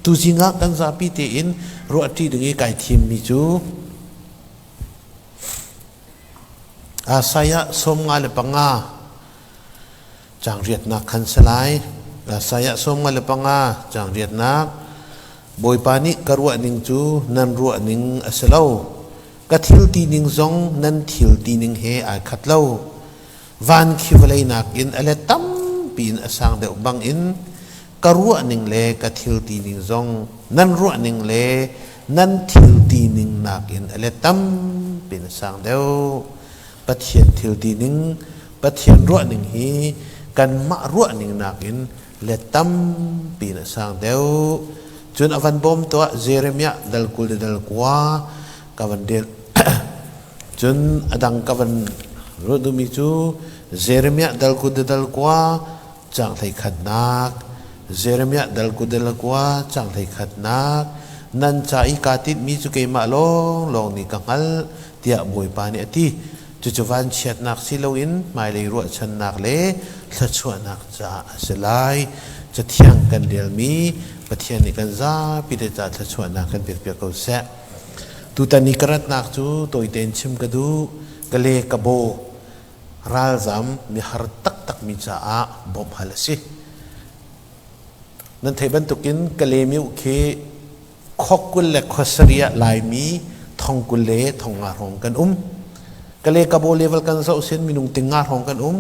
Tuzing ah kan zapi tein ruahṭi ding i kai thimmi cu Isaiah 55 caang riatnak khan si lai. Isaiah 55 caang riatnak Bawipa nih ka ruah ning cu nan ruah ning a si lo. Ka thil ti ning zong nan thil ti ning he ai khat lo. Van khi vawlei nakin a let tampi in a sang deuh bangin ka ruah ning le ka thil ti ning zong nan ruah ning le nan thil ti ning nakin a let tampi in a sang deuh. Pathian thil ti ning, Pathian ruah ning hi kanmah ruah ning nakin let tampi in a sang deuh. Cun a van bawm tuah Jeremiah dal 20 le dal 9 ka van rel. Cun a dang ka van ruah duhmi cu Jeremiah dal 20 le dal 9 caang 11nak Jeremiah dal 29 caang 11nak nan ca i kaa tinhmi cu keimah lawnglawng nih ka hngalh tiah Bawipa nih a ti. Cucu vanchiatnak si loin hmailei ruahchannak le thluachuahnak caah a si lai. Cathiang kan relmi Pathian nih kan zapi te caah thluachuahnak kan pekpiak ko seh. Tutan i ka ratnak cu tawite in chim ka duh. Ka le ka baw ralzam mihar taktakmi caah bawmh hal a si. Nan theih bantukin Kalemiu khi khua 20 le khua 70 ah Laimi thong 20 le thong nga hrawng kan um. Kale Kabo level kan zoh sin minung ting nga hrawng kan um.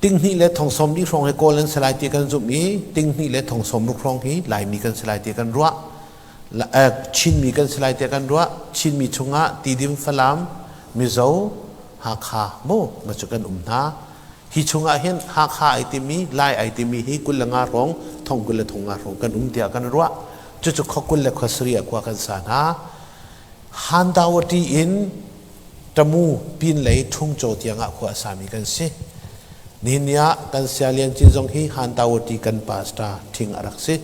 Ting hnih le thong sawm li hrawng hi Kawl an si lai ti kan zumh i ting hnih le thong sawm ruk hrawng hi Laimi kan si lai ti kan ruah. Chinmi kan si lai tiah kan ruah. Chinmi chungah Tidim, Falam, Mizo, Hakha mu ma cu kan um hna. Hi chungah hin Hakha ai timi, Lai ai timi hi 25 hrawng, thong 20 le thong nga hrawng kan um tiah kan ruah. Cucu khua 20 le khua 70 ah khua kan sa hna. Handawati in Tamu pin lei Thungcaw tiangah khua a sami kan si. Nihin ni ah kan saya Lian Cin zong hi Handawati kan pastor thing a rak si.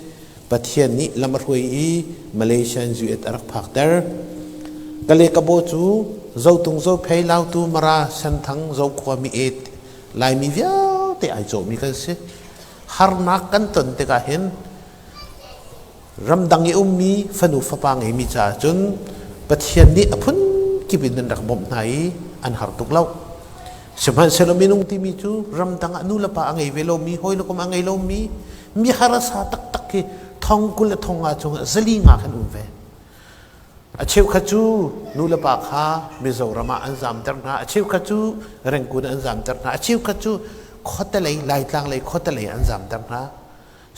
Pathian nih lam a hruai i Malaysian US a rak phakter. Kale Kabo cu Zotung Zophei Lautu Mara Senthang Zokhua mi et Laimi vialte ai cawhmi kan si. Harnak kan ton tikah hin ramdang i ummi fanu fapa ngeimi caah cun Pathian nih a phun kip in an rak bawmh hna i an har tuk lo. Sihmanhsehlaw minung timi cu ramdang ah nu le pa a ngei ve lomi, hawi le kom a ngei lomi, mi harasa taktak khi thong 20 le thong nga chungah zali nga khan um ve. A cheukhat cu nu le pa kha Mizoram ah an zamter hna, a cheukhat cu Rengkun an zamter hna, a cheukhat cu khuatelei Laitlang lei khuatelei an zamter hna.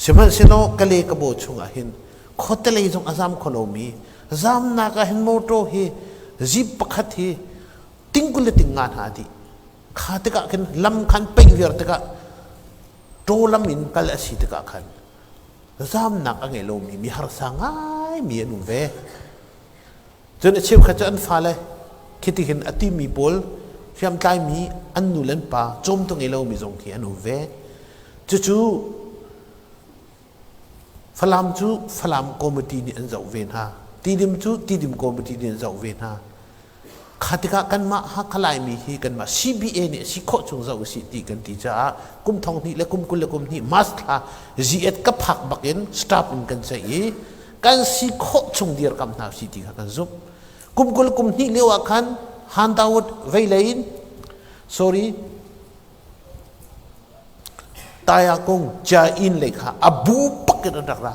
Sihmanhsehlaw Kale Kabo chungah hin khuatelei zong a zam kho lomi zamnak ah hin motor hi jeep pakhat hi ting 20 le ting nga hna a dih. Kha tikah khin lam khan peih viar tikah ṭaw lam in kal a si tikah khan zamnak a ngei lomi mi harsa ngaimi an um ve. Cun a cheukhat cu an fale khiti hin a timi pawl hriamtlaimi an nu le an pa cawmtu ngei lomi zong khi an um ve. Cucu Falam cu Falam committee nih an zoh ve hna. Tidim cu Tidim committee nih an zoh ve hna. Kha tikah kanmah Hakha Laimi hi kanmah CBA nih si khawh chung zoh usih ti kan ti caah kum thong hnih le kum 20 le kum hnih March thla GS ka phak bakin staff in kan ceih i kan si khawh chung dirkam hna usih ti kha kan zumh. Kum 20 kum hnih lio ah khan Han Dawud veilei in sorry Taya kung Chia inn lei kha a bu pak in an rak ra.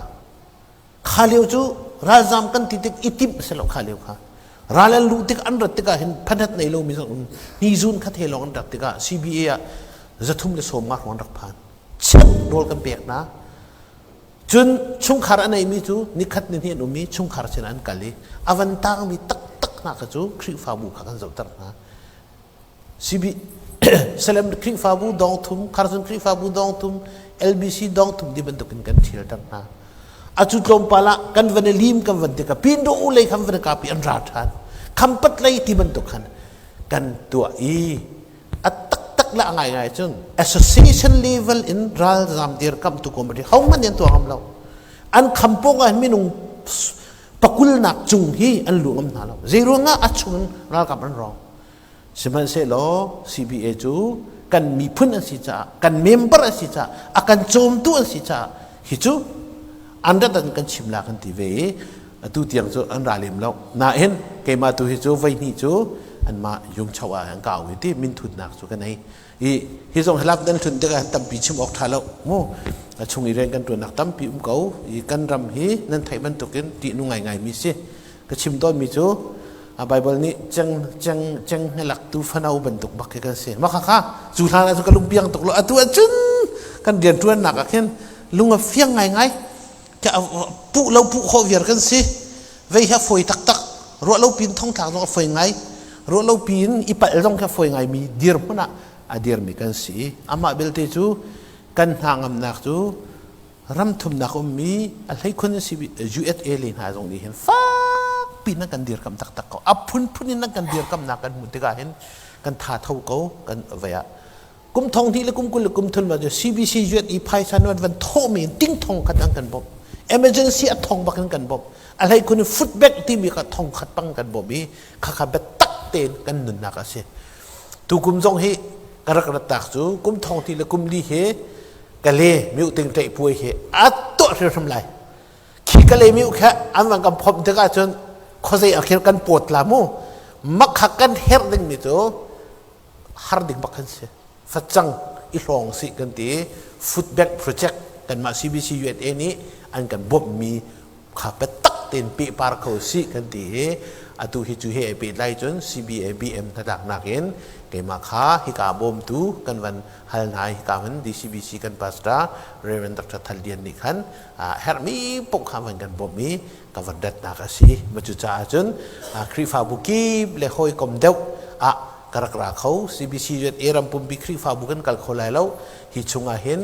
Kha lio cu ralzam kan ti tik i timh si lo kha lio kha. Ral an luh tik an rat tikah hin phanat nei lomi zong um hni kha the lawng an rak tikah CBA ah 310 hrawng an rak phan. Cheu rawl kan pek hna. Cun chungkhar a neimi cu nikhat ni hnih an um i chungkhar sin an kal i a van tangmi taktak hna kha cu Khrihfabu kha kan zohter hna. CB Salem Khrihfabu dong thum, Kharsun Khrihfabu dong thum, LBC dong thum ti bantukin kan ṭhialter hna. Acu tlawmpal ah kan van i lim kan van tikah Pindo lei khan van kapi an ra ṭhan. Khampat lei ti bantuk khan kan tuah i a taktak le a ngaingai cun association level in ralzam dirkamtu committee hohmanh nih an tuah ngam lo. An kham pawng ah minung pakulnak cung hi an luh ngam hna lo. Zeiruangah a chung in ralkap an rawng. Sihmanhsehlaw CBA cu kan miphun an si caah, kan member an si caah, a kan cawmtu an si caah hi cu An rat an kan chim la kan ti ve i atu tiang cu an ra lem lo. Nain keimah tu hi cu voi hnih cu anmah yungcho ah an ka au i ti minthutnak cu kan ei. I hi zong helap nan hlun tikah tampi chim awk ṭha lo mu. A chung i rian kan ṭuannak tampi um ko. I kan ram hi nan theih bantukin ṭihnung ngaingai mi si. Ka chim tawnmi cu a Bible nih ceng ceng ceng helak tu fano bantuk bak khi kan si. Mah kha cu hlan ah cun ka lungpiang tuk lo. Atu ahcun kan rian ṭuannak ah khin lung a fiang ngaingai. Puh lo puh khawh viar kan si. Vei hi a fawi taktak. Ruah lo pin thongthlak zong a fawi ngai. Ruah lo pin i palh zong khi a fawi ngaimi dirhmun ah a dirmi kan si. Amah belte cu kan hna ngamnak cu ram thumnak ummi a hleikhun si USA le hna zong nih hin fakpi in an kan dirkamh taktak ko. A phunphun in an kan dirkamhnak kan hmuh tikah hin kan tha tho ko kan vei ah. Kum thong hnih le kum 20 le kum thum cu CBC USA phaisa nuan van thawhmi in ting thong khat an kan bawmh. Emergency a thong bak in kan bawmh. A hleikhun in food bank timi kha thong khat pang kan bawmh i khakha biatak tein kan nunnak a si. Tu kum zong hi ka rak rat tak cu kum thong ti le kum li he kale miu ting ṭeih puai he a tuah hrimhrim lai. Khi kale miu kha an van kan phomh tikah cun khuazei ah khin kan pawt la mu. Makha kan herh dingmi cu har ding bak kan si. Facang i hlawng si kan ti. Food bank project kanmah CBC USA nih an kan bawmhmi kha biatak tein pehpar kho si kan ti i atu hi cu he ai pehtlai cun CBABM hnatlaknak in keimah kha hika bawmtu kan van hal hna i hika van DCBC kan pastor Reverend Dr. Thal Lian nih khan herhmi paoh kha van kan bawmh i ka van ratnak a si. Ma cucaah cun Khrihfabu kip le hawikom deuh ah ka rak ra kho. CBC A ram pumpi Khrihfabu kan kal kho lai lo. Hi chungah hin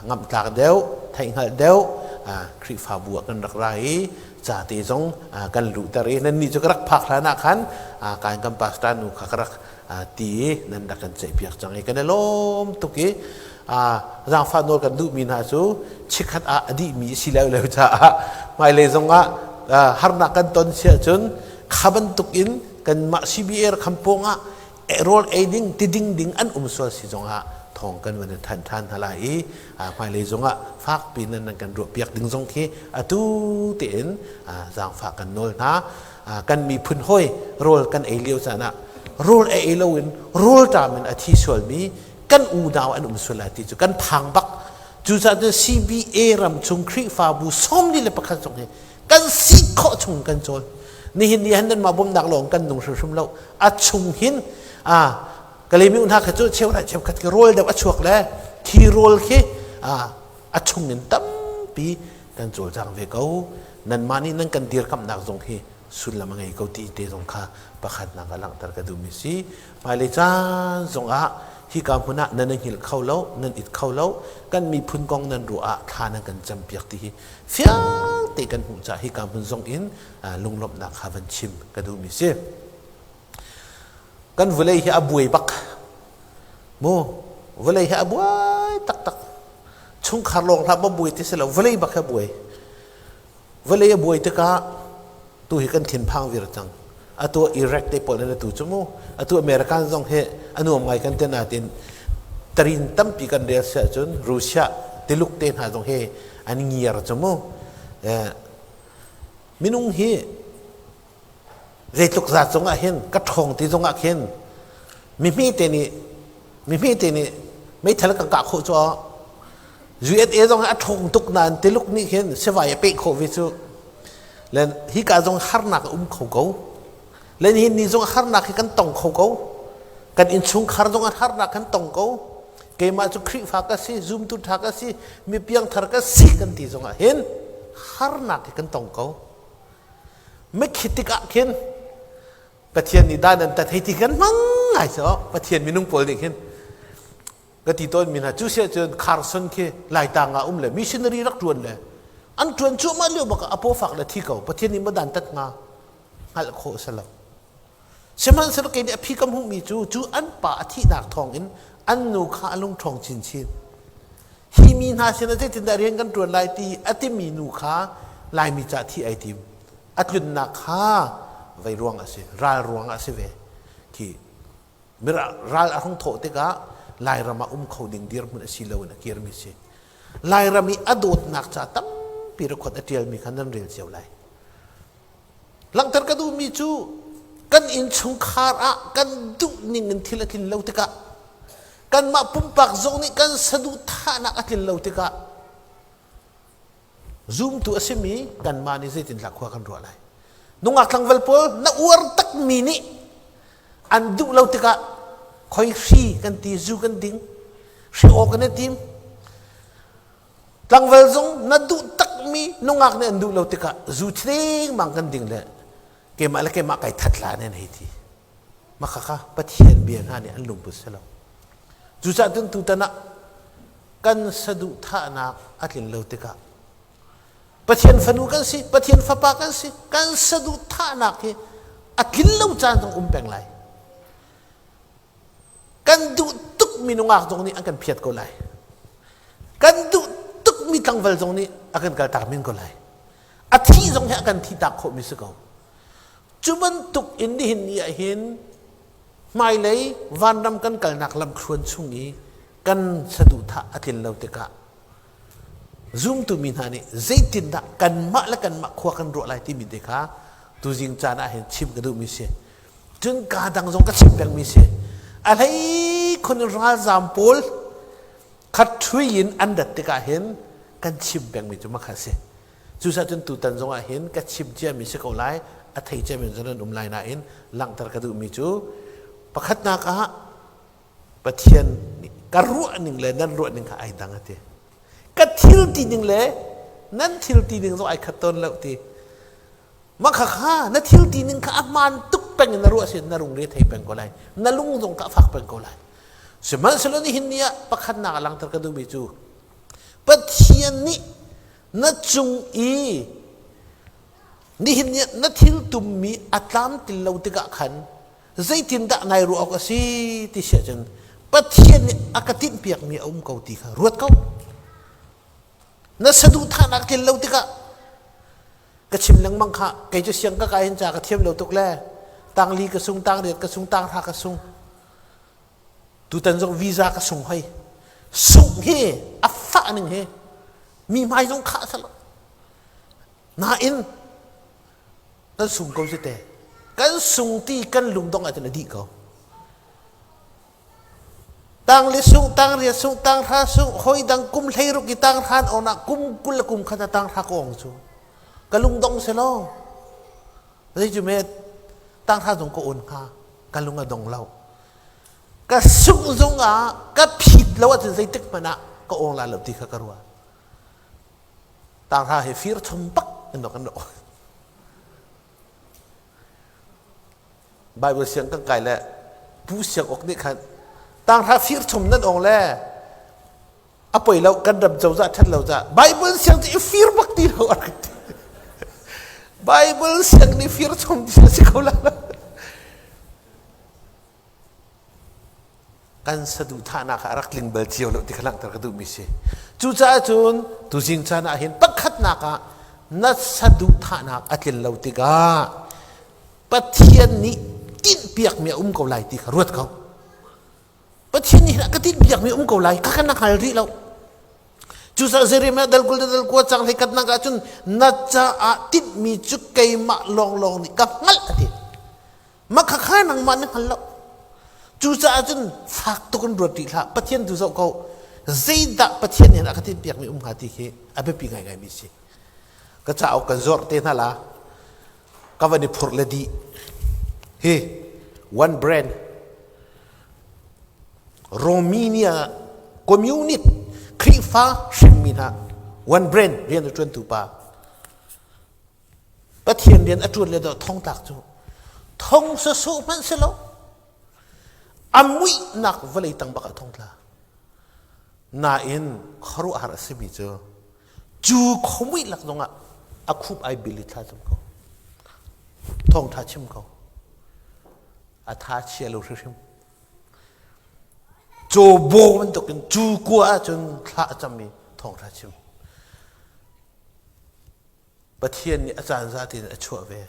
ngamhtlak deuh, theihhngalh deuh Khrihfabu ah kan rak ra i ca te zong kan luhter i nannih cu ka rak phak hlan ah khan kan kan pastor nu kha ka rak ti i nan rak kan ceihpiak cang i kan i lawm tuk i zaangfah nawl kan duhmi hna cu chikkhat ah a dihmi si lo lo caah hmailei zong ah harnak kan ton si ahcun kha bantuk in kanmah CBA kham pawng ah rawl ei ding ti ding ding an um sual si zong ah thawng kan van in thanh ṭhan hna lai i hmailei zong ah fakpi nan nan kan ruahpiak ding zong khi atu tein zaangfah kan nawl hna. Kan miphun hawi rawl kan ei lio caan ah rawl ei loin rawl ṭam in a thi sualmi kan unau an um sual lai ti cu kan phang bak. Cucaah cun CBA ram chung Khrihfabu 41 zong hi kan si khawh chung kan cawl. Nihin ni han nanmah bawmhnak lawng kan nung hrimhrim lo. A chung hin a kalemi hna kha cu cheuhra cheukhat khi rawl deuh a chuak le khi rawl khi a chung in tampi kan cawlcang ve ko. Nanmah nih nan kan dirkamhnak zong hi sullam a ngei ko ti te zong kha pakhatnak ah langhter ka duhmi si. Hmailei caan zong ah hika hmun ah nan i hngilh kho lo, nan it kho lo, kan miphun kong nan ruah ah thla nan kan campiak ti hi fiang te kan hmuh caah hika hmun zong in lunglawmhnak kha van chim ka duhmi si. Kan vawlei hi a buai bak. Mu, vawlei hi a buai taktak. Chungkhar lawng hlah ma buai ti si lo, vawlei bak hi a buai. Vawlei a buai tikah tu hi kan thinphang vir cang. Atu Iraq te pawl in atu cu mu. Atu American zong hi a nuam ngai kan ti nain tarin tampi kan rel si ahcun Russia tiluk te hna zong hi an ngiar cu mu. Minung hi zeitluk zat zong ah hin ka ṭhawng ti zong ah khin mihmi te nih mihmi te nih meithal kan kah khawh cu USA zong a ṭhawng tuk nain Tuluk nih khin sivai a peh khawh ve cu. Len hika zong harnak a um kho ko. Len hi ni zong harnak hi kan tong kho ko. Kan innchungkhar zong harnak kan tong ko. Keimah cu Khrihfa ka si, zumtu ṭha ka si, mi piangthar ka si kan ti zong ah hin harnak hi kan tong ko. Mikhi tikah khin Pathian nih dan an tat hei ti kan hmang ngai cu Pathian minung pawl nih khin ka ti tawn mi hna cu siah cun Carson khi Laitlang ah um le missionary rak ṭuan le an ṭuan cuahmah lio bak ah a pawfak le thi ko Pathian nih ma dan tat hnga hngalh khawh a si lo. Sihmanhsehlaw kei nih a phi ka hmuhmi cu cu an pa a thihnak thawngin an nu kha a lungṭhawng chinchin. Hi mi hna sinah zeitindah rian kan ṭuan lai ti a timi nu kha Laimi ca thih ai tim. A tlunnak kha vei ruang a si, ral ruang ah a si ve. Khi ral a hung thawh tikah Lairam ah um kho ding dirhmun a si lo in a kirmi si. Lairam i a dawtnak ca tampi Tampi record a ṭialmi kha nan rel cio lai. Langhter ka duhmi cu kan innchungkhar ah kan duh ning in thil a tlin lo tikah, kanmah pumpak zong nih kan saduhthahnak a tlin lo tikah, zumtu a simi kanmah nih zeitindah khua kan ruah lai? Nungak tlangval pawl na uar takmi nih an duh lo tikah khoi hri kan ti, zu kan ding, hri aw kan i tim. Tlangval zong na duh takmi nungak nih an duh lo tikah zu thing mang kan ding le keimah le keimah kai that la ne hei ti. Maka kha Pathian bia hna nih an lungput si lo. Cucaah cun tutan ah kan saduhthahnak a tlin lo tikah Pathian fanu kan si, Pathian fapa kan si, kan saduhthahnak hi a tlin lo caan zong um peng lai. Kan duh tukmi nungak zong nih an kan phiat ko lai. Kan duh tukmi tlangval zong nih a kan kaltak men ko lai. A thih zong hi a kan thihtak khawhmi si ko. Cu bantuk in nihin ni ah hin hmailei vanram kan kalnak lamthluan chung i kan saduhthah a tlin lo tikah zumtu mi hna nih zeitindah kanmah le kanmah khua kan ruah lai timi te kha tuzing caan ah hin chim ka duhmi si. Cun ka dang zong ka chim pengmi si. A hlei khun in ralzaam pawl khat ṭhui in an rat tikah hin kan chim pengmi cu makha si. Cucaah cun tutan zong ah hin ka chim ciami si ko lai, a thei ciami zong nan um lai nain langhter ka duhmi cu pakhatnak ah Pathian nih ka ruah ning le nan ruah ning kha ai dang a ti. Ka thil ti ning le nan thil ti ning zong ai khat tawn lo ti. Mah kha kha na thil ti ning kha a hmaan tuk peng in na ruah sin na rung re thei peng ko lai. Na lung zong kha a fak peng ko lai. Sihmanhsehlaw nihin ni ah pakhatnak a langhter ka duhmi cu Pathian nih na cung i nihin ni na thil tummi a tlamtlin lo tikah khan zeitindah nai ruah awk a si ti si ahcun Pathian nih a ka tinhpiakmi a um ko ti kha ruat ko. Na saduhthahnak tlin lo tikah ka chim lengmang kha, kei cu siang ka kai hin ca ka thiam lo tuk le tangli ka sung, tangriat ka sung, tanghra ka sung, tutan zong visa ka sung hoi. Sungh hi a fah ning hi mi hmai zong khah salo nain kan sung ko si te. Kan sung ti kan lungdong ahcun a dih ko. Tang li sung, tang riat sung, tang hra sung, hoi dang kum 16 i tang hran on ah kum 20 le kum khat ah tang hra ka ong cu ka lungdong si lo. Zei cu me tang hra zong ka on hnga, ka lung a dong lo. Ka sungh zong ah ka phit lo ahcun zeitik hmanh ah ka ong la lo ti kha ka ruah. Tang hra hi fir chom bak in kan rawh. Bible siang kan kai le pu siang ok nih khan tang hra fir chom nan ong le a poi lo, kan ram cozah that lo ca Bible siang cu i fir bak ti lo a rak ti. Bible siang nih fir chom ti si ko la. Kan saduhthahnak a rak tling bal cio lo ti kha langhter ka duhmi si. Cucaah cun tuzing caan ah hin pakhatnak ah na saduhthahnak a tlin lo tikah Pathian nih tinhpiakmi a um ko lai ti kha ruat ko. Pathian nih a ka tinhpiakmi um ko lai kha kan hngal rih lo. Cucaah Jeremiah dal 20 dal 9 cang hlei katnak ah cun na caah tinhmi cu keimah lawnglawng nih ka hngalh a ti. Mah kha kha nangmah na hngal lo. Cucaah cun fak tuk in ruat rih hlah. Pathian tu zoh ko. Zeidah Pathian nih a ka tinhpiakmi um hnga ti khi a biapi ngaingaimi si. Ka cauk kan zuarh te hna la. Ka van i phurh le dih. Hi one brand Romania communist Khrihfa hrimmi hna one brand rian a ṭuantu pa Pathian rian a ṭuan le dawh thongtlak cu thong sawsawh hmanh si lo, a muihnak vawlei tang bak ah thongtla. Nain khuaruahhar a simi cu cu khuamuih lak zongah a khup ai bil i thla cam ko, thawngṭha chim ko, a tha chia lo hrimhrim. Caw baw bantukin cu kua ahcun thla a cam i thawngṭha chim. Pathian nih a caan za tein a chuah ve.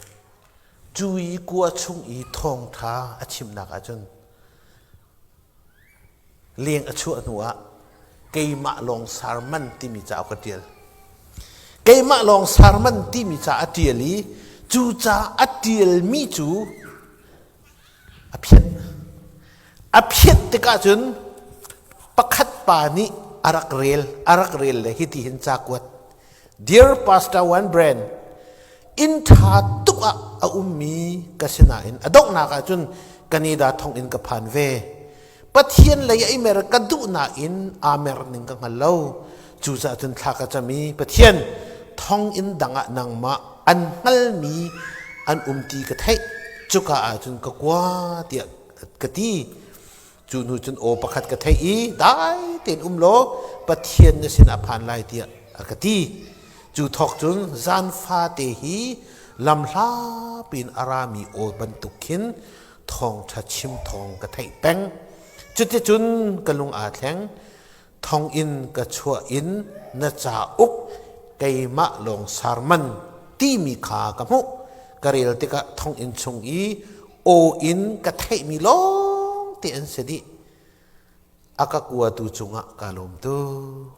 Cu i kua chung i thawngṭha a chimnak ahcun leng a chuah hnu ah keimah lawng sarman timi cauk ka ṭial. Keimah lawng sermon timi ca a ṭial i cu ca a ṭialmi cu a phiat. A phiat tikah cun pakhat pa nih a rak rel, a rak rel le hiti hin ca kuat. Dear Pastor One Brand, inn ṭha tuk ah a ummi ka si nain a donghnak ah cun Canada thonginn ka phan ve. Pathian lei a i mer ka duh nain aa mer ning ka hngal lo. Cucaah cun thla ka cam i Pathian thonginn dang ah nangmah an hngalmi an um ti ka theih. Cuka ah cun ka kua tiah ka ti. Cu hnu cun aw pakhat ka theih i dai tein um law Pathian na sinah phan lai tiah a ka ti. Cu thawk cun zan fate hi lamhla piin a rami aw bantuk khin thawngṭha chim thawng ka theih peng. Cuticun ka lung aa thleng. Thonginn ka chuah in na cauk keimah lawng sarman timi kha ka hmuh. Ka rel tikah thonginn chung i aw in ka theihmi lawng te an si dih. A ka kuatu cungah kaa lawm tuk.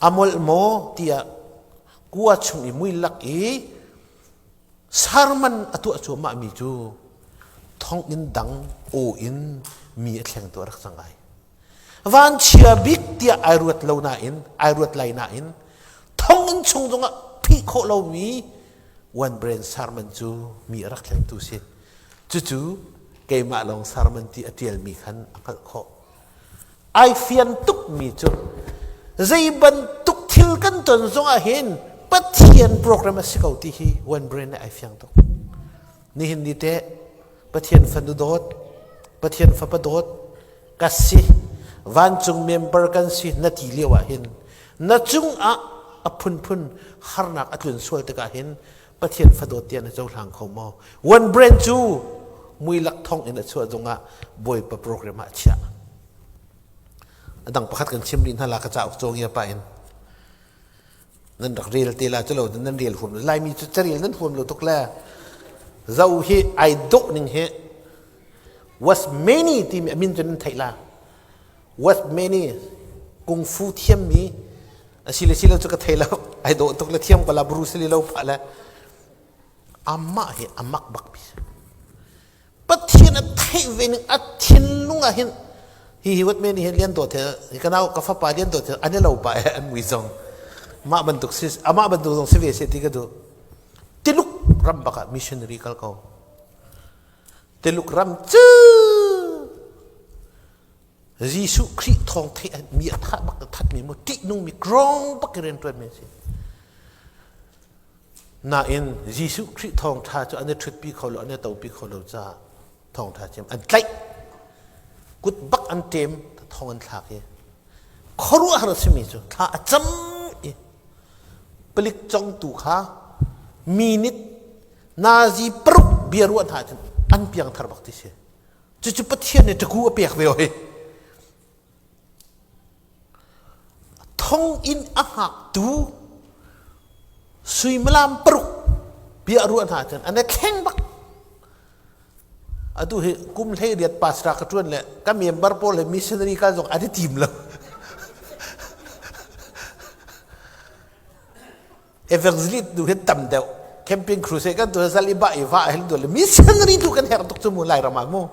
A molh maw tiah kua chung i mui lak i sermon a tuah cuahmah mi cu thonginn dang aw in mi a thleng tu a rak cang ai. Vanchia bik tiah ai ruat lo nain, ai ruat lai nain thonginn chung zongah phih khawh lomi one brain sermon cu mi a rak thlengtu si. Cucu keimah lawng sermon ti a ṭialmi khan a hngalh khawh. Ai fian tukmi cu zei bantuk thil kan ton zongah hin Pathian program a si ko ti hi one brain nih ai fiang tuk. Nihin ni teh Pathian fanu dawt, Pathian fapa dawt ka si, vancung member kan si na ti lio ah hin na cungah a phunphun harnak a tlun sual tikah hin Pathian fadawt tiah na cohlang kho maw? One brain cu muilak thong in a chuah zongah Bawipa program ah a chiah. A dang pakhat kan chim rih hna la ka cauk cawng ia pa in. Nan rak rel te la cu lo nan rel huam lo. Laimi cu carel nan huam lo tuk le. Zo hi ai dawh ning hi was many timi a min cu nan theih la. Was many kung fu thiam mi asile silo cu ka thei lo ai dawh tuk le thiam ko la Bruce Lee lo phah le amah hi amak bak mi Pathian a theih ve ning a thinlung ah hin hi hi wat men hi lian dawt he hi ka nau ka fapa lian dawt he an i lo pa he an mui zong mah bantuk si amah bantuk zong si ve se ti ka duh Tiluk ram bak ah missionary kal ko Tiluk ram cu Jesuh Khrih thawng theih mi a thah bak a that mi mu ṭihnung mi grong bak in rianṭuan mi an si. Nain Jesuh Khrih thawngṭha cu an i ṭhutpi kho lo, an i topi kho lo caah thawngṭha chim an tlaih. Kut bak an ṭem, thong an thlak i khuaruahhar a simi cu thla a cam i palik congtu kha minute nazi paruk bia ruah hna cun an piangthar bak ti si. Cucu Pathian nih ṭaku a pek ve oi. Thonginn a hngaktu suimilam paruk bia a ruah hna cun an i thleng bak. Atu hi kum 18 pastor ka ṭuan le ka member pawl he missionary kal zong an i tim lo. Evangelist tu hi tam deuh camping crusade kan tu zal i ba i va hin tu le missionary tu kan herh tuk cu mu lai ram ah mu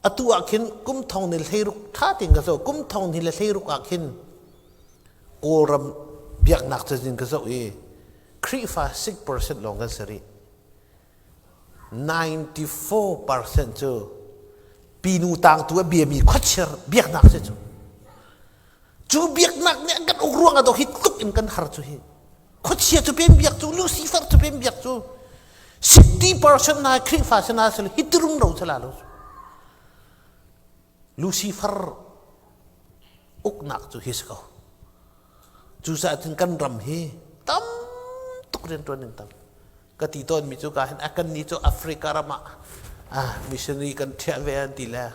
atu ah khin kum thong ni hleiruk tha tin ka zo kum thong ni le hleiruk ah khin kawlram biaknak cazin ka zoh i Khrihfa 6% lawng kan si rih 94% cu pinu tangtu a biami khuachir biaknak si cu Cu biaknak nih an kan uk ruang ah hi tluk in kan har cu hi. Khuachia cu pen biak cu, Lucifer cu pen biak cu. 60% na Khrihfa sana sel hi tirum ro chala lo. Lucifer uknak cu hi si ko. Cucaah cun kan ram hi tam tuk rianṭuan ding tam. Ka ti tawn mi cu ka hin a kan ni cu Africa ram ah ah missionary kan ṭhiah ve an ti le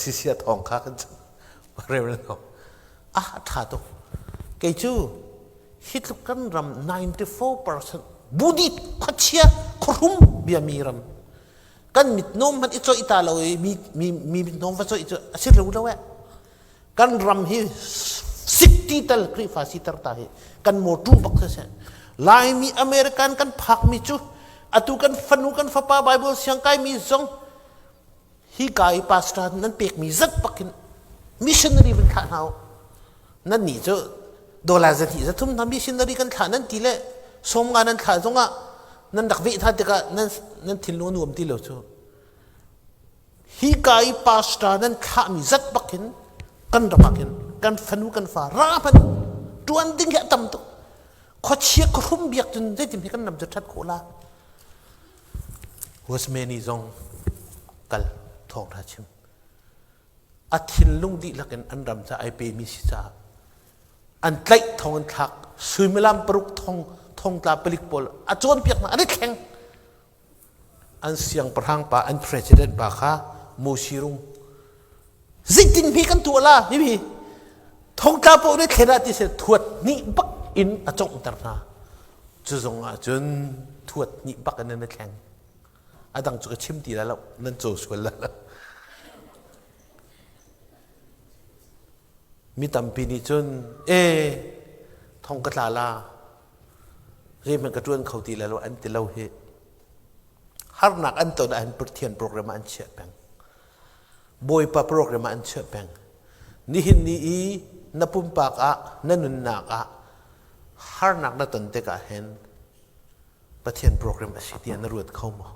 Sisia thawng kha kan cang. Reverend ah tha tuk. Kei cu hi tluk kan ram 94% Buddhist khuachia khuahrum biami ram kan mitnom hmanh i coih ta lo i mi mi mi mitnom va coih cu a si lo lo eh kan ram hi 50 tal Khrihfa siter ta hi kan mawtu bak siseh. Laimi American kan phakmi cu atu kan fanu kan fapa Bible siang kaimi zong hi ka i pastor nan pekmi zat bakin missionary van thlah hna u. Nan nih cu dollar zahnih zathum hna missionary kan thlah nan ti le sawm nga nan thlah zongah nan rak veh hna tikah nan nan thinlung a nuam ti lo cu. Hika i pastor nan thlahmi zat bak hin kan ram ah khin kan fanu kan fa ra hmanh ṭuan ding hi a tam tuk. Khuachia khuahrum biak cun zeitin hi kan ram cu ṭhat khawh la. Westmany zong kal thawngṭha chim. A thinlung dihlak in an ram ca ai pemi si caah an tlaih thong an thlak suimilam paruk thong thongtla palik pawl a cawnpiak hna an i thleng. An siangpahrang pa an president pa kha Musirung zeitin hi kan tuah la hihi thongtla paoh nih thlen ah ti si thuat hnih bak in a conghter hna. Cu zong ah cun thuat hnih bak in an i thleng. A dang cu ka chim ti lai lo, nan caw sual lai lo. Mi tampi nih cun e thong ka tla la zeihmanh ka ṭuan kho ti lai lo an ti lo hi. Harnak an ton ahhin Pathian program ah an chiah peng. Bawipa program ah an chiah peng. Nihin ni i na pumpak ah na nunnak ah harnak na ton tikah hin Pathian program a si tiah na ruat kho maw?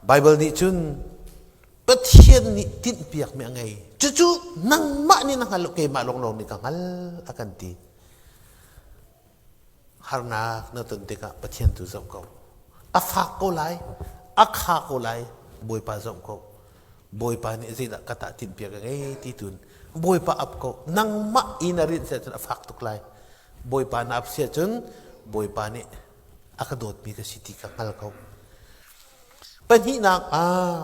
Bible nih cun Pathian nih tinhpiakmi a ngei. Cucu nangmah nih na hngal lo, keimah lawnglawng nih ka hngal a kan ti. Harnak na ton tikah Pathian tu zoh ko. A fak ko lai, a kha ko lai, Bawipa zoh ko. Bawipa nih zeidah ka tah tinhpiak a ngei ti tun Bawipa ap ko. Nangmah i na rinh cun a fak tuk lai. Bawipa na ap sia cun Bawipa nih a ka dawtmi ka si ti ka hngal ko. Pahnihnak ah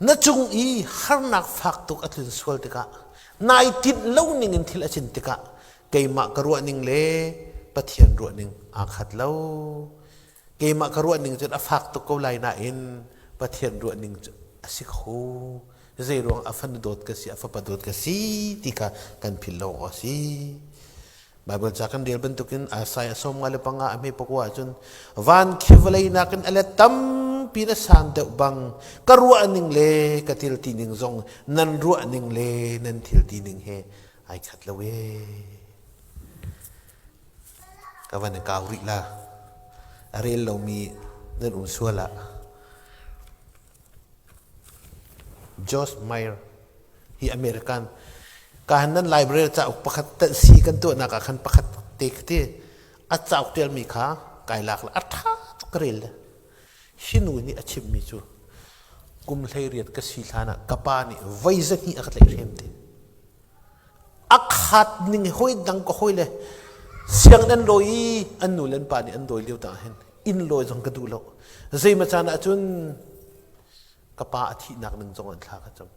Na cung i harnak fak tuk a tlun sual tikah nai tinh lo ning in thil a cin tikah keimah ka ruah ning le Pathian ruah ning aa khat lo. Keimah ka ruah ning cun a fak tuk ko lai nain Pathian ruah ning cu a si kho. Zeiruang a fanu dawt ka si, a fapa dawt ka si ti kha kan philh lo awk a si. Baibal ca kan rel bantukin Isaiah 55 a hme pakua ahcun van khi vawlei nakin a let tampi na san deuh bang ka ruah ning le ka thil ti ning zong nan ruah ning le nan thil ti ning he ai khat lo ee. Ka van i kau rih la. A rel lomi nan um sual ah Josh Meyer hi American ka han nan library cauk pakhat si kan tuahnak ah khan pakhat te te a cauk tialmi kha kai lak la a tha tuk ka rel le hi nu nih a chimmi cu kum 18 ka si hlan ah ka pa nih voi zahnih a ka tlaih hrem te a khat ning hoi dang ka hoi le siang an lawi i an nu le an pa nih an dawi lio ta hin inn lawi zong ka duh lo zeima caan ah cun ka pa a thihnak ning zong an thla ka cam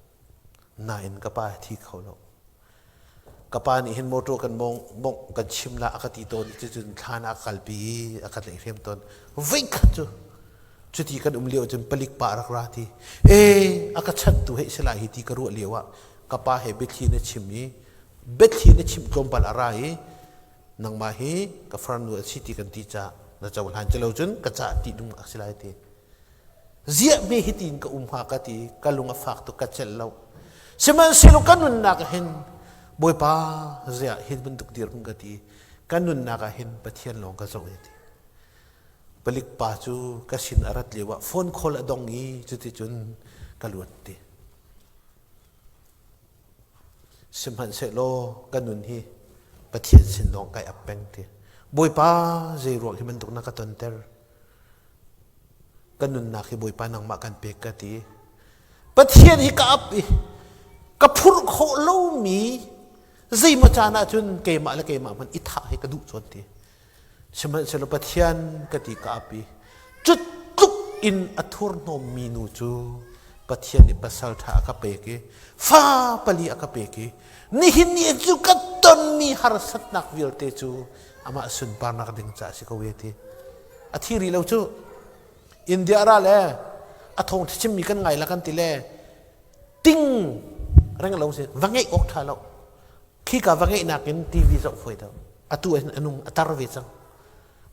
nain ka pa a thi kho lo ka pa nih hin motor kan mong mong kan chim la a ka ti tawn i cun thlan a kalpi i a ka tlaih hrem tawn voi khat cu cuti kan um lio cun palik pa rak ra ti e a ka chantu hei si lai hi ti ka ruah lio ah ka pa he biathli na chim i biathli na chim tlawmpal a ra i nangmah hi ka farnu a si ti kan ti ca na cohlan ci lo cun ka ca ti dum a si lai ti ziah me hi tiin ka um hnga ka ti ka lung a fak tuk ka celh lo sihmanhsehlaw ka nunnak ah hin bawipa ziah hin bantuk dirhmun ka ti ka nunnak ah hin pathian lawng ka zoh ti palik pa cu ka sin a rat lio ah phone call a dong i cuticun ka luat ti Sihmanhsehlaw ka nun hi Pathian sin lawng kai ap peng ti. Bawipa zei ruang hi bantuk na ka tonter? Ka nunnak hi Bawipa nangmah kan pek ka ti. Pathian hi ka ap i ka phurh khawh lomi zeimaw caan ahcun keimah le keimah hmanh i thah hi ka duh cawn ti. Sihmanhsehlaw Pathian ka ti ka ap i cu tluk in a thurhnawmmi nu cu Pathian nih pasal ṭha a ka pek i fa pali a ka pek i nihin ni cu ka tonmi harsatnak vialte cu amah sunparnak ding caah a si ko e ti. A thi rih lo cu. India ral e a thawng chimmi kan ngai la kan ti le ting. Reng lo si va ngeih awk ṭha lo. Khi ka va ngeih nakin TV zoh fawi deuh. Atu ah hin a nung a tar ve cang.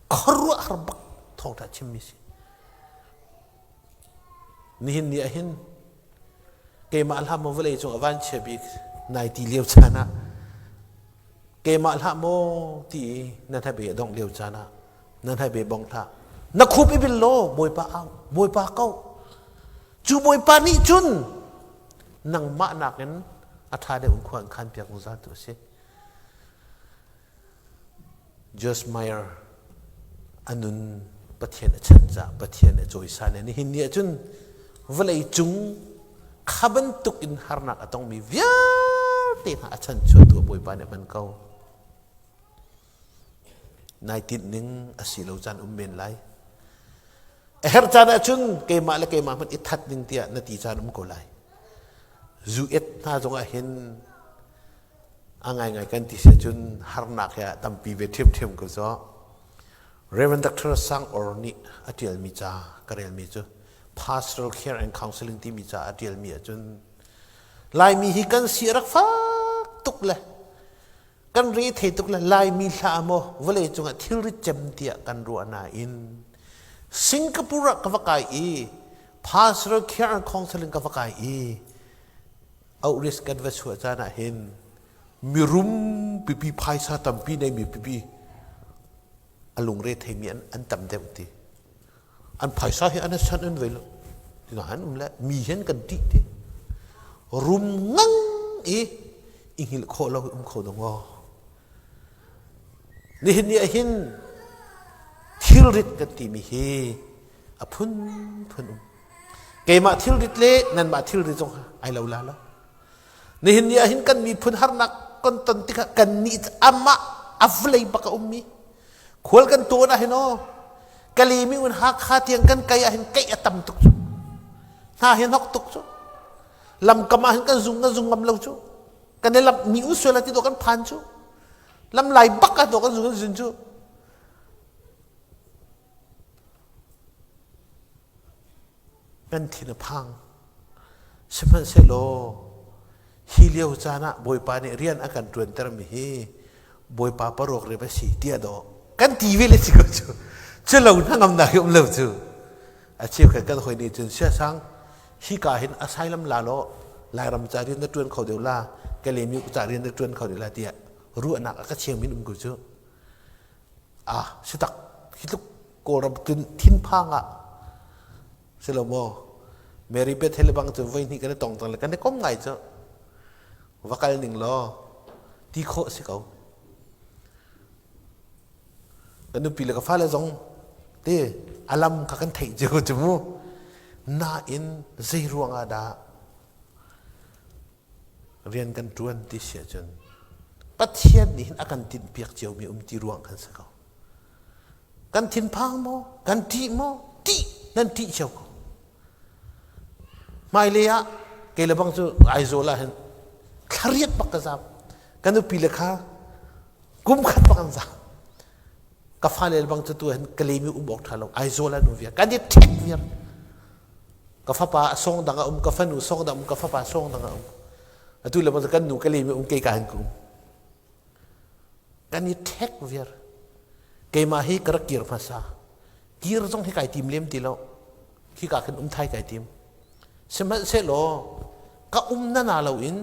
Khuaruahhar bak thawngṭha chimmi si. Nihin ni ah hin keimah hlah maw vawlei cung a vanchia bik nai ti lio caan ah keimah hlah maw ti i nan hai be a dongh lio caan ah nan hai be bong hlah na khup i bil law Bawipa au Bawipa ko cu Bawipa nih cun nangmah nakin a ṭha deuh in khua an khan piak zungzal tu a si. Josh Meyer a nun Pathian a chan caah Pathian a cawisan i nihin ni ahcun vawlei cung kha bantuk in harnak a tongmi vialte hna a chan chuahtu a Bawipa nih a hman ko. Nai tinh ning a si lo caan um men lai. A herh caan ahcun keimah le keimah hmanh i that ding tiah na ti caan um ko lai. Zu et hna zongah hin a ngaingai kan ti si ahcun harnak he ah tampi ve ṭhiamṭhiam ko zaw. Reverend Dr. Sang Or nih a ṭialmi ca ka relmi cu Pastoral Care and Counseling timi ca a ṭialmi ahcun Laimi hi kan si a rak fak tuk le kan re thei tuk le Laimi hlah maw vawlei cungah thilrit cem tiah kan ruah nain Singapore ah ka va kai i Pastoral Care and Counseling ka va kai i Outreach kan va chuah caan ah hin mirum pipi phaisa tampi neimi pipi a lungre theimi an, an tam deuh ti. An phaisa hi an san an vei lo. Tina han um le mi hin kan tih ti. Rum ngang i i hngilh khawh lo um kho dong aw. Nihin ni ah hin thilrit kan timi hi a phunphun um. Keimah thilrit le nanmah thilrit zong ai lo la lo. Nihin ni ah hin kan miphun harnak kan ton tikah kan nih amah a vawlei bak a ummi khual kan tawn ah hin aw Kalemi un Hakha tiang kan kai ah hin keih a tam tuk cu hna hin hok tuk cu lamkam ah hin kan zung kan zung ngam lo cu kan i lamh mi u sual ti do kan phan cu lam lai bak ah do kan zung kan zun cu Kan thin a phang. Sihmanhsehlaw hi lio caan ah Bawipa nih rian a kan ṭuantermi hi Bawipa paruak rem a si tiah dawh kan ti ve le si ko cu. Cu lo hnangamnak hi um lo cu. A cheukhat kan hawi nih cun siasang hika hin asylum la law Lairam ca rian na ṭuan kho deuh la Kalemi ca rian na ṭuan kho deuh la tiah ruahnak a ka cheu min um ko cu. Ah si tak hi tluk Kawlram tun thinphang ah si lo maw Mary Beth he le bang cu voi hnih kan i tong cang le kan i kom ngai cu va kal ning law ti khawh si ko ka nupi le ka fale zong te alam kha kan theih cio cu mu nain zei ruang ah dah rian kan ṭuan ti si ahcun Pathian nih hin a kan tinhpiak ciomi um ti ruang kan si ko. Kan thinphang maw? Kan ṭih maw? Ṭih nan ṭih cio ko. Hmailei ah kei le bang cu Aizawl ah hin thlariat bak ka zam. Ka nupi le kha kum khat bak an zam. Ka fale le bang cu tu hin ka lemi um awk ṭha lo. Aizawl ah nu viar. Kan i ṭhek viar. Ka fapa a song dang a um, ka fanu song dang um, ka fapa song dang a um. Atu le bang kan nu ka lemi um kei ka hin ka um. Kan i ṭhek viar. Keimah hi ka rak kir hmasa. Kir zong hi kai tim lem ti lo. Khi ka khin um thai kai tim. Sihmanhsehlaw ka um na na lo in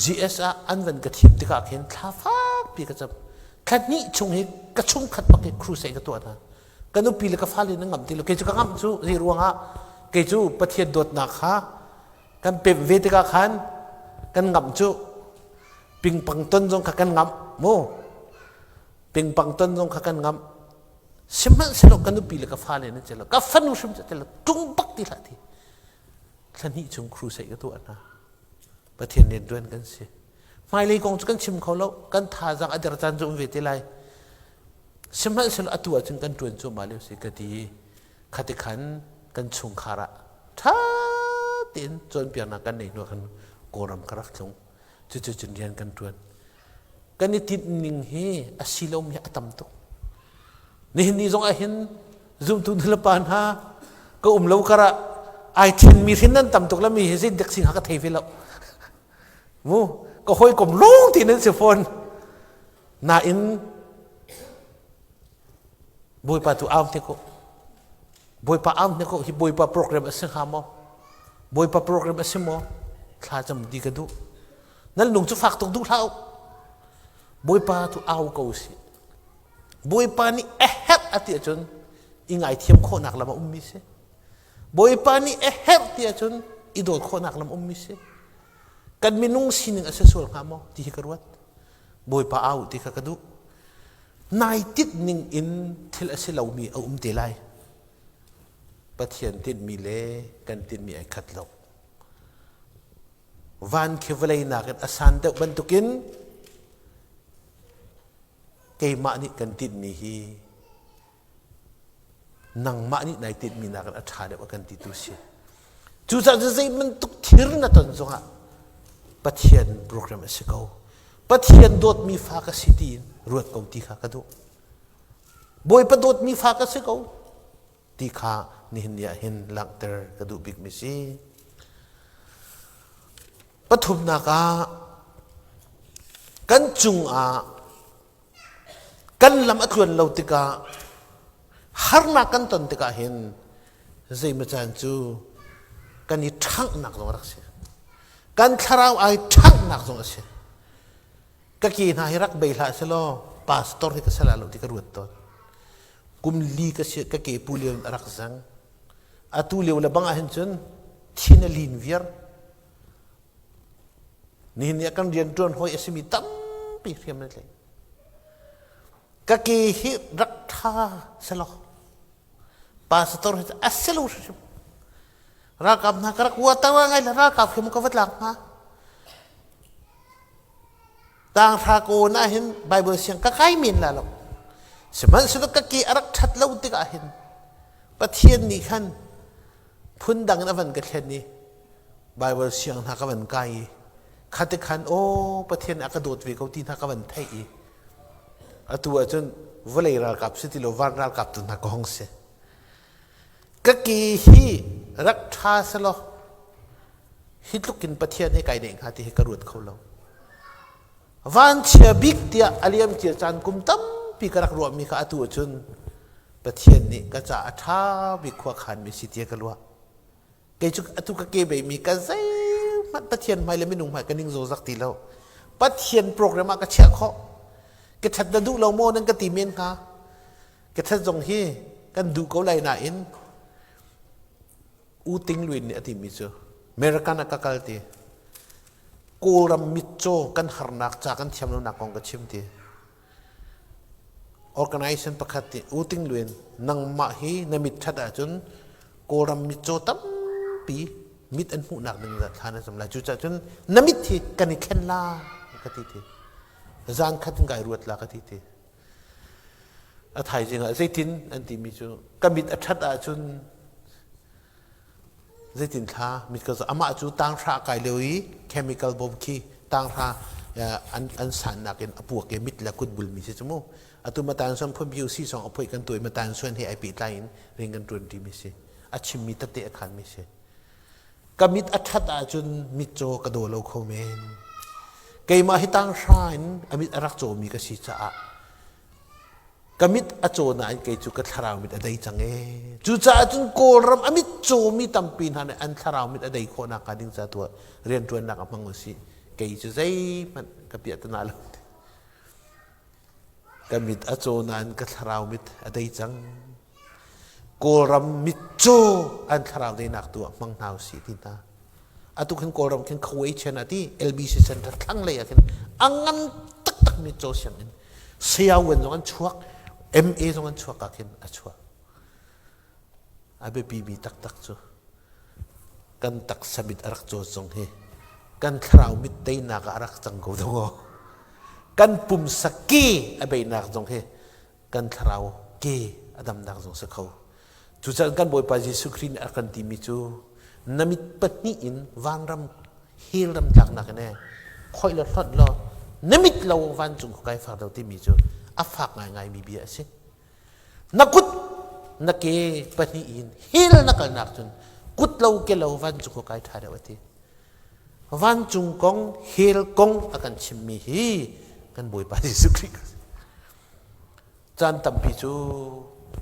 GS ah an van ka thim tikah khin thla fakpi ka cam. Thla hnih chung hi ka chungkhat bak hi crusade ka tuah hna. Ka nupi le ka fale na ngamh ti lo. Kei cu ka ngamh cu zei ruangah kei cu Pathian dawtnak kha kan pemh ve tikah khan kan ngamh cu pingpang ton zong kha kan ngamh mu pingpang ton zong kha kan ngamh sihmanhsehlaw ka nupi le ka fale nan celo ka fanu hrim cu celo tung bak ti hlah ti thla hnih chung crusade ka tuah hna Pathian rianṭuan kan si. Hmailei kong cu kan chim kho lo, kan thazaang a der caan cu um ve te lai. Sihmanhsehlaw atu ahcun kan ṭuan cuahmah lio si ka ti i khati khan kan chungkhar ah ṭha tein cawnpiaknak kan neih hnu ah khan Kawlram ka rak tlung. Cucu cun rian kan ṭuan. Kan i tinh ning hi a si lomi a tam tuk. Nihin ni zong ah hin zumtu nulepa hna ka um lo karah ai thenmi hrin nan tam tuk la mi hi zei dek sing ha ka thei ve lo. Mu ka hawikom lawng ti nan si fawn. Nain Bawipa tu au hnik u. Bawipa au hnik u. Hi Bawipa program a si hnga maw? Bawipa program a si maw? Thla cam di ka duh. Nan lung cu fak tuk duh hlah u. Bawipa tu au ko si. Bawipa nih a herh a ti ahcun i ngaithiam khawhnak lam a ummi si. Bawipa nih a herh ti ahcun i dawt khawhnak lam ummi si. Kan minung sining a si sual hnga maw ti hi ka ruat. Bawipa au ti kha ka duh. Nai tit ning in thil a si lomi a um te lai. Pathian tinhmi le kan tinhmi ai khat lo. Van khi vawlei nakin a san deuh bantukin keimah nih kan tinhmi hi nangmah nih nai tinhmi nakin a ṭha deuh a kan ti tu si. Cucaah cu zei bantuk thir na ton zongah Pathian program a si ko. Pathian dawtmi fa ka si tiin ruat ko ti kha ka duh. Bawipa dawtmi fa ka si ko ti kha nihin ni ah hin langhter ka duh bikmi si. Pathumnak ah kan cungah kan lam a tluan lo tikah harnak kan ton tikah hin zeimaw caan cu kan i ṭhanghnak zong a rak si. Kan thlarau ai ṭhanghnak zong a si. Ka ke hna hi rak bei hlah selaw pastor hi ka sal lo ti ka ruat tawn. Kum li ka si ka ke pu lio in a rak zang. Atu lio le bang ah hin cun thin a lin viar. Nihin ni ah kan rianṭuan hawi a simi tampi hriam na tlai. Ka ke hi rak ṭha selaw pastor hi a si lo hrimhrim. Ralkap hna ka rak hua tawa ngai le ralkap khi mu ka va tlak hnga. Tang hra ko na hin Bible siang ka kai men la lo. Sihmanhsehlaw ka ke a rak ṭhat lo tikah hin Pathian nih khan phundang in a van ka thlen i Bible siang hna ka van kai i khati khan aw Pathian a ka dawt ve ko ti hna ka van theih i atu ahcun vawlei ralkap si ti lo van ralkap tu hna ka hong si. Ka ke hi rak ṭha selaw hi tluk in Pathian he kai neih hnga ti hi ka ruat kho lo. Vanchia bik tiah a liam cia caan kum tampi ka rak ruahmi kha atu ahcun Pathian nih ka ca a ṭha bik khua khanmi si tiah ka ruah. Kei cu atu ka ke beimi ka zeihmanh Pathian hmai le minung hmai ka ning zozak ti lo. Pathian program ah ka chiah khawh. Ka ṭhat na duh lo maw nan ka ti men hnga. Ka ṭhat zong hi kan duh ko lai nain U Ting Lwin nih a timi cu American ah ka kal ti. Kawlram mitcaw kan harnak ca kan thiam lonak kong ka chim ti. Organization pakhat nih U Ting Lwin nangmah hi na mit ṭhat ahcun Kawlram mitcaw tampi mit an hmuhnak ding zat thla na cam lai. Cucaah cun na mit hi kan i thlen la ka ti ti. Zan khat in kai ruat la ka ti ti. A thaizing ah zeitin an timi cu ka mit a ṭhat ahcun zeitin thla mit ka amah cu tanghra kai lio i chemical bomb khi tanghra an sannak in a puak i mit le kut bulmi si cu mu atu matan suan phun BUC song a phoih kan tuai matan suan he ai pehtlai in ring kan ṭuan ṭimi si a chimmi tete a khanmi si ka mit a ṭhat ahcun mitcaw ka daw lo kho men keimah hi tanghra in a mit a rak cawmi ka si caah ka mit a caw nain kei cu ka thlarau mit a dei cang ee cucaah cun kawlram a mit cawmi tampi hna nih an thlarau mit a dei khawh nakhnga ding ca tuah rianṭuannak a hmang usih kei cu zeihmanh ka piah tana lo ka mit a caw nain ka thlarau mit a dei cang Kawlram mitcaw an thlarau deinak tu ah hmang hna usih ti hna atu khin Kawlram khin Khawei chen ah ti LBC Center thlanglei ah khin a ngan taktak mitcaw sianginn Sayawen zong an chuak MA zong an chuak ah khin a chuak a biapi mi taktak cu kan taksa mit a rak cawt zong hi kan thlarau mit teinak ah a rak cang ko dong aw kan pumsa ke a beinak zong hi kan thlarau ke a damnak zong si kho. Cucaah kan Bawipa Jesuh Khrih nih a kan timi cu na mit pahnih in vanram hell ram tlaknak in khoih law hlonh law na mit lo vancung khua kai fak lo timi cu a fak ngaingai mi bia a si. Na kut na ke pahnih in hell na kalnak cun kut lo ke lo vancung khua kai ṭha deuh a ti. Vancung kong, hell kong a kan chimmi hi kan Bawipa Jesuh Khrih Caan tampi cu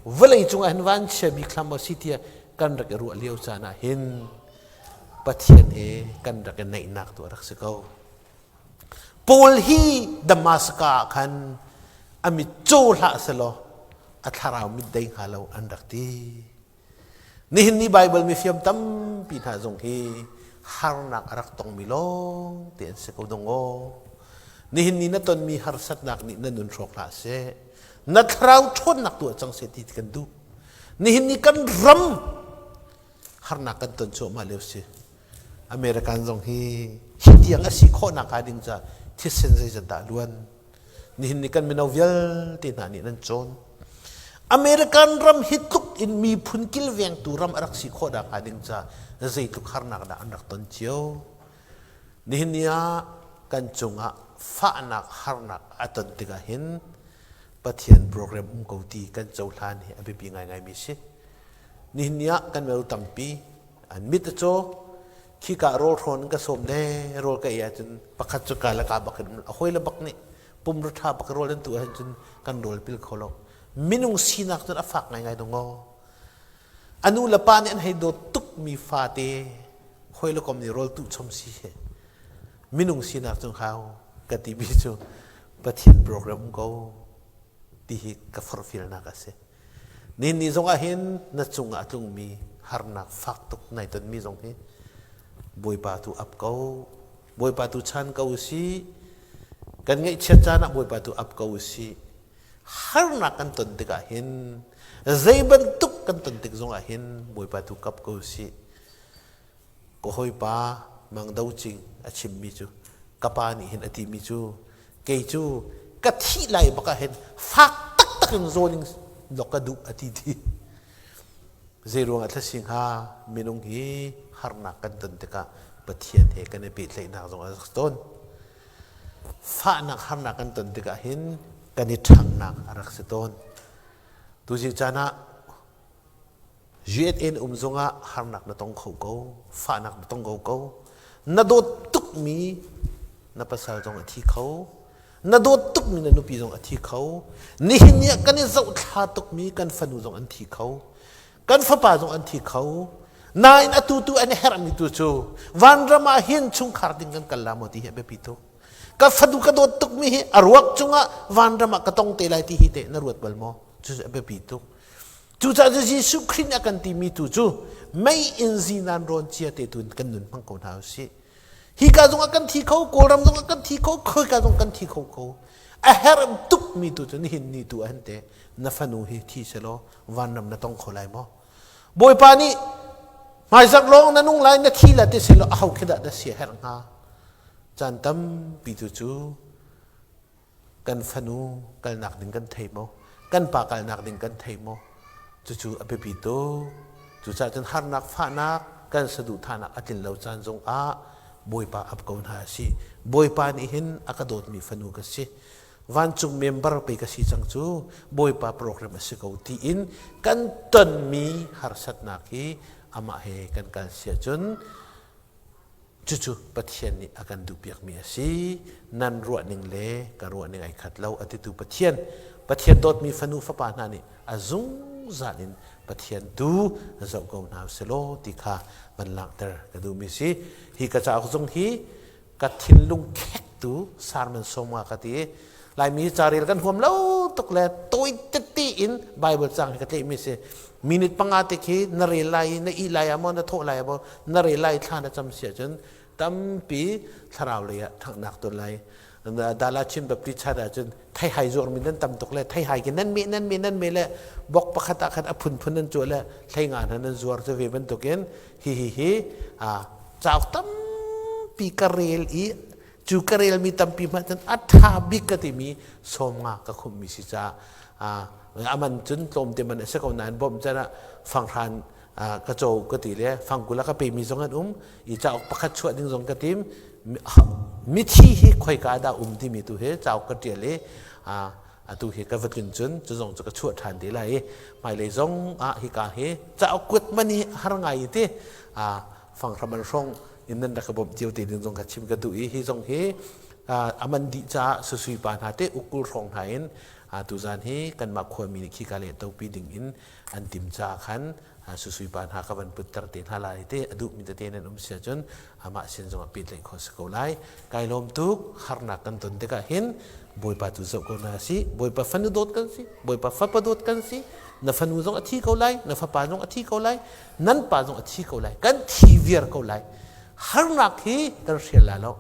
vawlei cungah hin vanchia bik hlah maw si tiah kan rak i ruah lio caan ah hin Pathian he kan rak i naihnak tu a rak si ko. Paul hi Damascus ah khan a mit caw hlah selaw a thlarau mit dei hnga lo an rak ti. Nihin ni Baibal mifiam tampi hna zong hi harnak a rak tongmi lawng te an si ko dong aw. Nihin ni na tonmi harsatnak nih na nun hrawk hlah seh. Na thlarau ṭhawnnak tuah cang seh ti kan duh. Nihin ni kan ram harnak kan ton cuahmah lio si. American zong hi hi tiang a si khawhnak hnga ding ca thisen zeizat dah luan. Nihin ni kan mino vialte hna nih nan cawn. American ram hi tluk in miphun kilvengtu ram a rak si khawh dah hnga ding ca zeitluk harnak dah an rak ton cio. Nihin ni ah kan cungah fahnak harnak a ton tikah hin Pathian program um ko ti kan cohlan hi a biapi ngaingai mi si. Nihin ni ah kan mino tampi an mit a caw khika rawl hrawn ka sawm le rawl ka ei ahcun pakhat cu ka le ka bak in a hawi le bak nih pum ra tha bak rawl an tu ahcun kan rawl pil kho lo minung sinak cun a fak ngaingai dong aw anu le pa nih an hei dawt tuk mi fate hawi le kom nih rawl tu chom si he minung sinak cun hau ka ti mi cu Pathian program ko ti hi ka forhfialnak a si. Nihin ni zong ah hin na cungah a tlungmi harnak fak tuk nai tonmi zong hi Bawipa tu ap ko. Bawipa tu chan ko si. Kan ngaihchiat caan ah Bawipa tu ap ko si. Harnak kan ton tikah hin zei bantuk kan ton tik zongah hin Bawipa tu kap ko si. Ka hawipa Mang Do Cing a chimmi cu ka pa nih hin a timi cu kei cu ka thih lai bak ah hin fak taktak in zawn in lok ka duh a ti ti. Zeiruang ah thlasi hnga minung hi harnak kan ton tikah Pathian he kan i pehtlaihnak zong a rak tawn. Fahnak harnak kan ton tikah hin kan i ṭhanghnak a rak si tawn. Tuzing caan ah USA um zongah harnak na tong kho ko, fahnak na tong ko ko. Na dawt tukmi na pasal zong a thi kho. Na dawt tukmi na nupi zong a thi kho. Nihin ni ah kan i zohthla tukmi kan fanu zong an thi kho. Kan fapa zong an thi kho. Nain atu tu an herhmi tu cu vanram ah hin chungkhar ding kan kal la maw ti hi a biapi tuk. Ka fanu ka dawt tukmi hi a ruak cungah vanram ah ka tong te lai ti hi teh na ruat bal maw? Cucu a biapi tuk. Cucaah cu Jesuh Khrih nih a kan timi tu cu mei in zinan rawn cia te tu in kan nun hmang ko hna usih. Hi ka zong ah kan thi kho, Kawlram zong ah kan thi kho, khoi ka zong kan thi kho ko. A herh tuk mi tu cu nihin ni tu ah te na fanu hi thi selaw vanram na tong kho lai maw? Bawipa nih hmaizarh lawng na nung lai na thi la ti selaw a ho khi dah na sia herh hnga? Caan tampi tu cu kan fanu kalnak ding kan thei maw kan pa kalnak ding kan thei maw cucu a biapi tuk cucaah cun harnak fahnak kan saduhthahnak a tlin lo caan zong ah bawipa ap ko hna si bawipa nih hin a ka dawtmi fanu ka si vancung member pe ka si cang cu bawipa program a si ko tiin kan tonmi harsatnak hi amah he kan kal si ahcun Cucu Pathian nih a kan duhpiakmi a si. Nan ruahning le ka ruahning ai khat lo a titu Pathian, Pathian dawtmi fanu fapa hna nih a zungzal in Pathian tu zoh ko hna usih ti kha van langhter ka duhmi si. Hi ka cauk zong hi ka thinlung khektu sermon sawmnga ka ti i Laimi hi carel kan huam lo tuk le tawi tete in Bible cang hi ka tleihmi si. Minute panga te khi na rel lai i na ih lai ah maw na thawh lai ah maw na rel lai thla na cam si ahcun tampi thlarau lei ah ṭhanghnak ton lai. Dala Chin Baptist Church ahcun theihai zuarmi nan tam tuk le theihai ki nan meh nan meh nan meh le bok pakhat ah khan a phunphun nan cuah le hlei nga hna nan zuar cu ve bantukin hi hi hi cauk tampi ka rel i cu ka relmi tampi hmanh cun a ṭha bik ka timi 50 ka khumhmi si caah aman cun tlawmte man a si ko nain bawmh can ah fanghran ka caw ka ti le fangkul a ka pemi zong an um i cauk pakhat chuah ding zong ka tim mithi hi khoika dah um timi tu hi cauk ka ṭial i atu hi ka va tlun cun cu zong cu ka chuah ṭhan te lai i hmailei zong ah hika hi cauk kuat man hi har ngai ti fanghram an hrawng. In nan rak ka bawmh cio te ding zong kha chim ka duh i hi zong hi aman dih caah susui pa hna te ukul hrawng hna in tuzan hi kanmah khuami nih khika le topi ding in an tim caah khan susui pa hna ka van putter te hna lai te a duhmi tete nan um si ahcun amah sin zongah pehtlaih khawh si ko lai. Kai lawm tuk. Harnak kan ton tikah hin Bawipa tu zoh ko hna si. Bawipa fanu dawt kan si, Bawipa fapa dawt kan si. Na fanu zong a thi ko lai, na fapa zong a thi ko lai, nan pa zong a thi ko lai, kan thi viar ko lai. Harnak hi kan hrial la lo.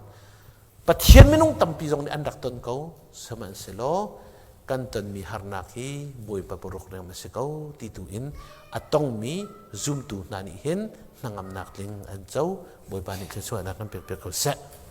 Pathian minung tampi zong nih an rak ton ko. Sihmanhsehlaw kan tonmi harnak hi Bawipa paruk reng a si ko ti tu in a tongmi zumtu hna nih hin hnangamnak tling an co. Bawipa nih thluachuahnak kan pek piak ko seh.